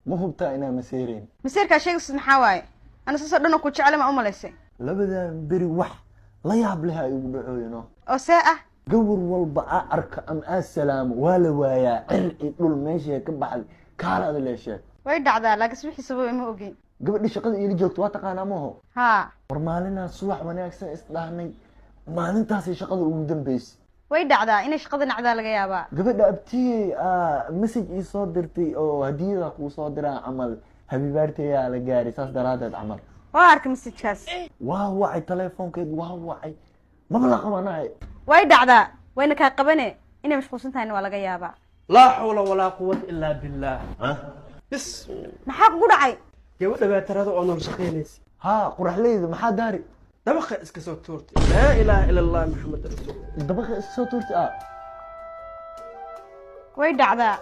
Ma hubtaa inaa maseereyn? Maseerkaa sheegaysid maxaa waaye? Ana saasoo dhan oo ku jecla ma u malaysay? Labadan beri wax la yaab leh ay ugu dhacooyno. Oo see ah? Gawar walba aa arka ama aa salaamo waa la waayaa. Cir iyo dhul meeshay ka baxday, kaala ada lee sheeg. Way dhacdaa, laakiin wixii sababa ima ogeyn. Gabadhi shaqada iila joogto waa taqaanaa, maho? Haa. War maalinaa subax wanaagsan isdhahnay, maalintaasay shaqada ugu dambeysay. Way dhacdaa, inay shaqada nacdaa laga yaabaa. Gabadha abtiyey message ii soo dirtay oo hadiyada kuu soo diraa camal, habibaarteyaa la gaaray, saas daraadeed camal. Waa arkay messagekaas. Waa wacay telefoonkeed, waa wacay, maba la qabanahay. Way dhacdaa, wayna kaa qabane. Inay mashquulsan tahayna waa laga yaabaa. Laa xawla walaa quwata ilaa billaah, bis. Maxaa kugu dhacay? Gabadha baatarada oo nool shaqaynaysa. Haa, quraxleyda maxaa daari? Dabaqa iska soo tuurtay. Laa ilaaha ila Allah, Maxamed rasuul. Dabaqa iska soo tuurtay ah? Way dhacdaa.